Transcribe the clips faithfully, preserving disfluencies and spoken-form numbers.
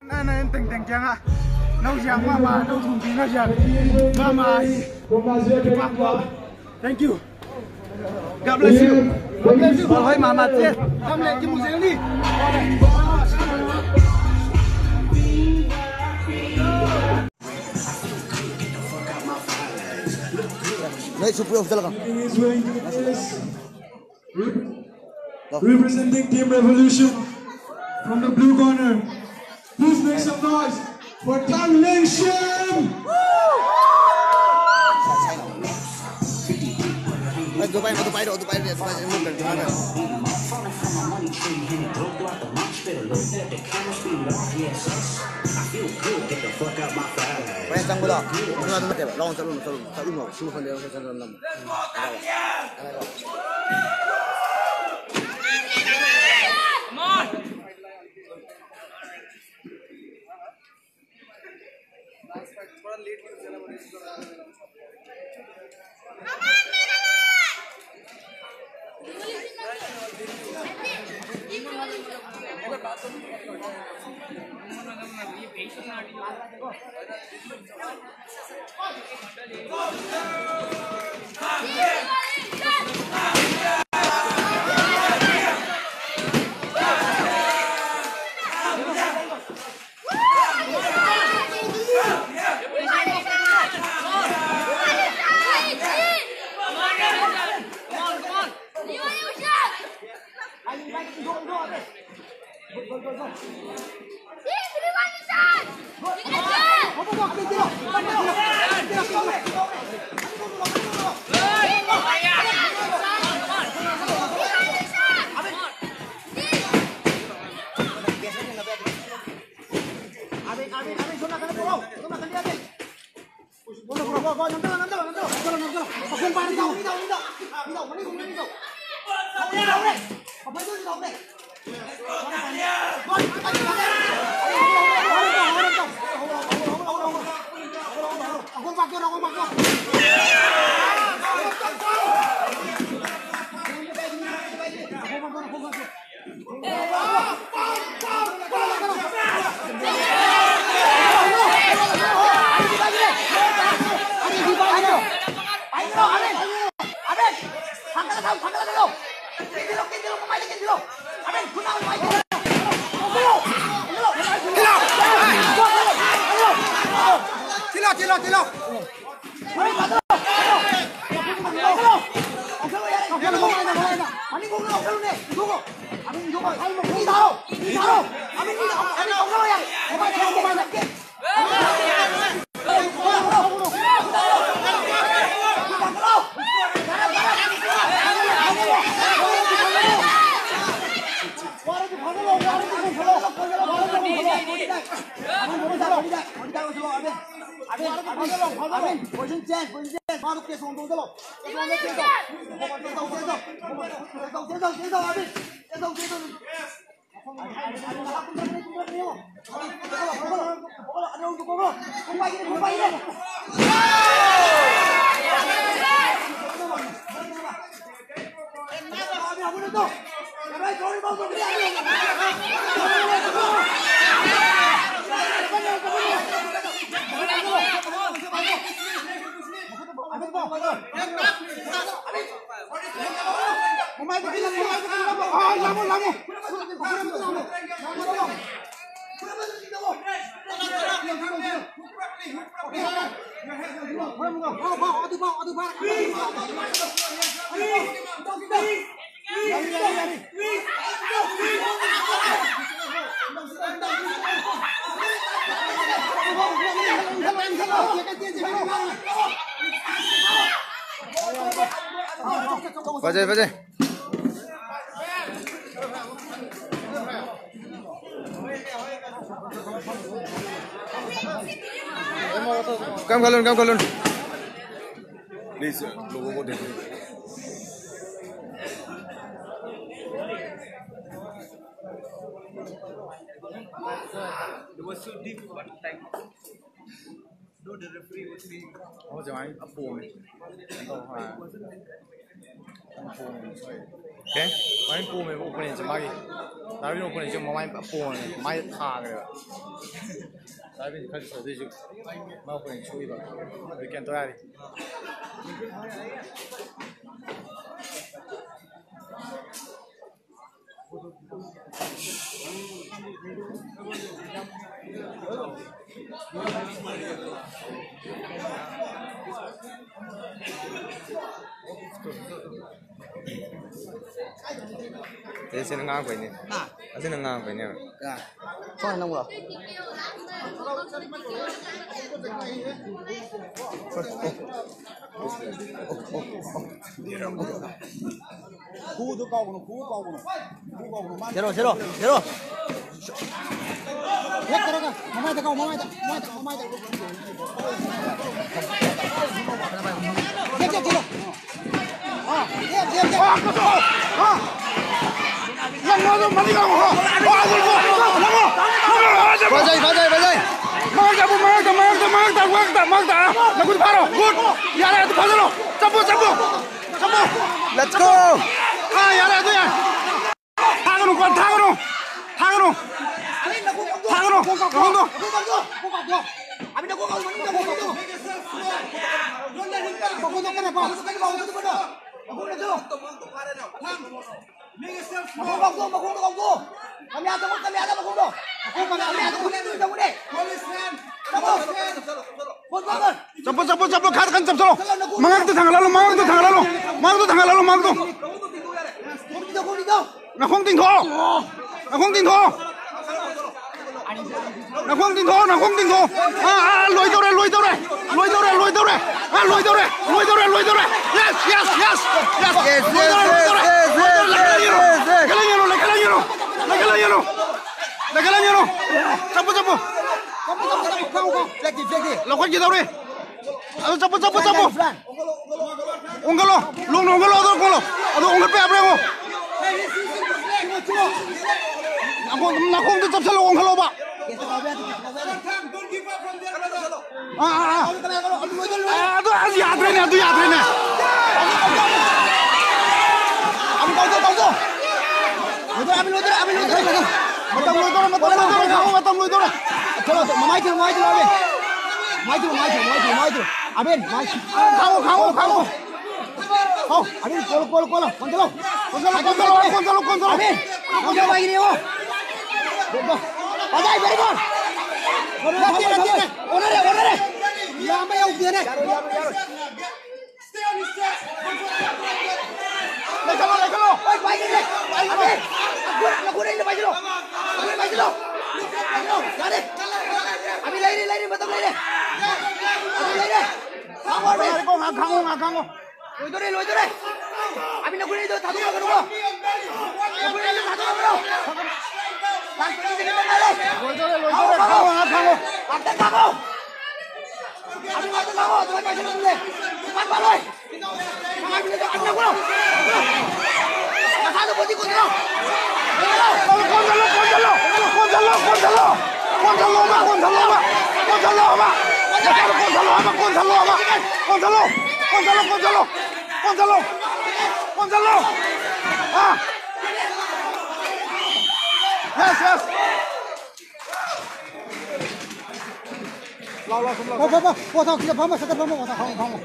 Na, na, en tengteng kiang ah. Nou ziak mahmah, nou thum pi na ziak mahmah hi. Kipak lua. Thank you. God bless you. God bless you. Bawlhoi mahmah chia. Tam leh kimu zel ni. Nice, super, nice. Rep- Representing Team Revolution from the blue corner, please make some noise for Thang Nation! Tilo, tilo, tilo. Bajai, bajai. Kam kalun, kam kalun. Please, लोगों को देखो। It was so deep, but like, no, the referee was saying, oh, जवान, अब वो है। Oh, हाँ। Okay? Mai pum mai opponent chu mai. Darwin opponent chu mai pum mai tha ke. Darwin khat sa de chu. Mai opponent chu i ba. We can try. Te sina ngang koih ni. Na. Sina ngang koih ni. Ya. Kau nang gua. Zero, zero, zero. Bajai, bajai, bajai. Mangta, mangta, mangta, mangta. Nakun paro. Good. Yara, tu paro. Chapu, chapu. Chapu. Let's go. Ah, yara, tu ya. Thaganu, kon, thaganu. Thaganu. Thaganu. Thaganu. Chapu, chapu, chapu, khat kan chap solo. Mangak tu thang lalu, mangak tu thang lalu. Mangak tu thang lalu, mangak tu. Nakhong ting tho. Nakhong ting tho. Nakhong ting tho, nakhong ting tho. Ah, ah, loi dore, loi dore. Loi dore, loi dore. Ah, loi dore, loi dore, loi dore. Yes, yes, yes. Yes, yes, yes, yes, yes, yes. Lekela yero, lekela yero. Lekela yero. Lekela yero. Chapu, chapu. Lokot kita ore. Ado chapu, chapu, chapu. Ungkalo, lung ungkalo, ado ungkalo. Ado ungkal pe apre ko. Nakhong, nakhong tu chap salo ungkalo ba. Ah, ah, ah. Ah, ado, ado yatre ne, ado yatre ne. Matam loi dore, matam loi dore, matam loi dore. Chalo, chalo, mai chalo, mai chalo, abe. Mai chalo, mai chalo, mai chalo, mai chalo. Abe, mai. Khao, khao, khao. Khao, abe, kolo, kolo, kolo. Kon chalo. Kon chalo, kon chalo, kon chalo, kon chalo. Abe, kon chalo, mai ni o. Bajai, very good. Onare, onare. Yaha pe auk diye ne. Lekelo, lekelo. Oi, bhai, le. Abe, abe, abe, le, bhai, lo. Abe, bhai, lo. Abe, lo, ya de. Abe, lai de, lai de, matlab lai de. Abe, lai de. Khang, khang, khang, khang. Loi dore, loi dore. Abe, na kure do, thadu na kuro. Na kure do, thadu na kuro. Last twenty second na le. Loi dore, loi dore. Khang, khang, khang. Abe, khang. Abe, matlab, matlab, matlab, matlab. Mat, mat, loi. Yes, yes. Lau, lau, lau. Pau, pau, pau. Pau, pau, pau, pau, pau, pau.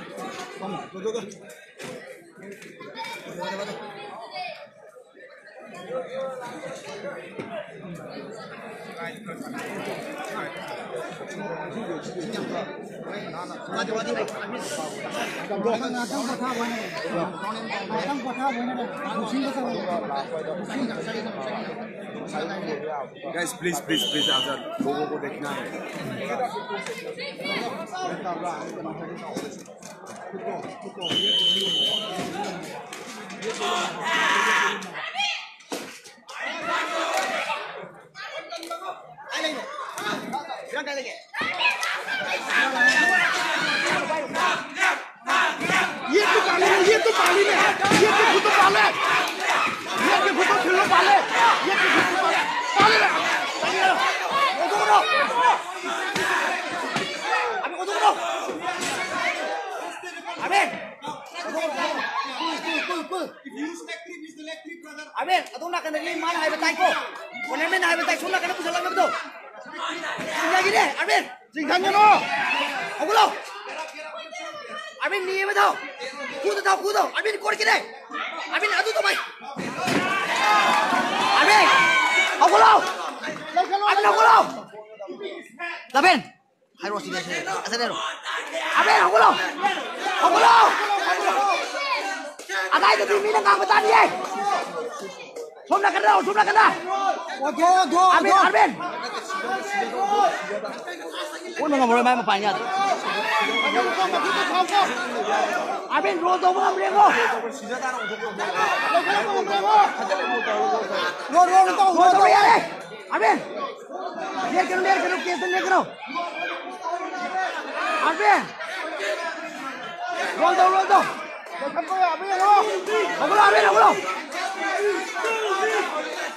Guys, please, please, please, आप लोगों को देखना है। ये तो पाले, ये तो पाले, ये तो खुद पाले, ये तो खुद खेलने पाले, ये तो खुद पाले, पाले ना। अबे, अबे। Arvin, atu na kana ni man hai batai ko. Kone men hai batai suna kana pusala me betul. Suna gini, Arvin. Jingkang no. Ogulo. Arvin ni betul. Kudo tau kudo. Arvin kor kini. Arvin atu to mai. Arvin. Ogulo. Arvin ogulo. Laben. Hai ro sini sini. Asa dero. Arvin, ogulo. Ogulo. Agai tu mina ngang betan ye. Sum na kena, sum na kena. Ogo, ogo, Arvin, ogo. Arvin. Pun nggak boleh main apa-apanya. Arvin, roll tu apa boleh ko? Roll, roll, roll, roll, roll. Arvin. Lihat kena, lihat kena, kiasan lihat kena. Arvin. Roll down, roll down. Ogulo, Arvin, ogulo.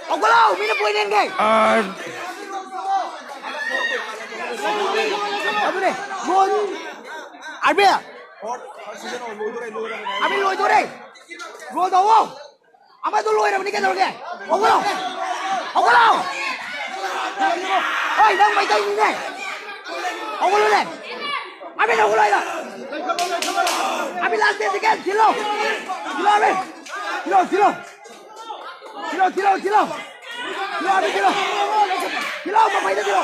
Ogulo, mina point nengke. Arvin. Roll. Arvin. Arvin, roll down, roll. Ama tu loi na ni ke loi ke. Ogulo. Ogulo. Oi, nang mai tai ni ne. Ogulo ne. Arvin ogulo ina. Arvin last day again. Silo. Silo Arvin. Silo, silo. Silo, silo, silo. Silo Arvin silo. Silo, ma mai tai silo.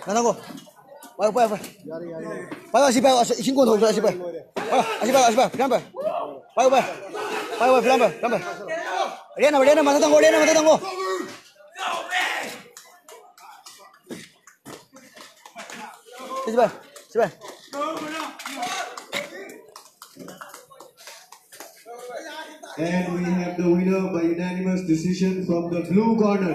Nana ko. Pai, pai, pai. Pai, asi pai, asi, isin ko, asi pai. Pai, asi pai, asi pai, filan pai. Pai, pai. Pai, pai, filan pai, filan pai. Rena, rena, mata tanggo, rena, mata tanggo. Asi pai, asi pai. And we have the winner by unanimous decision from the blue corner.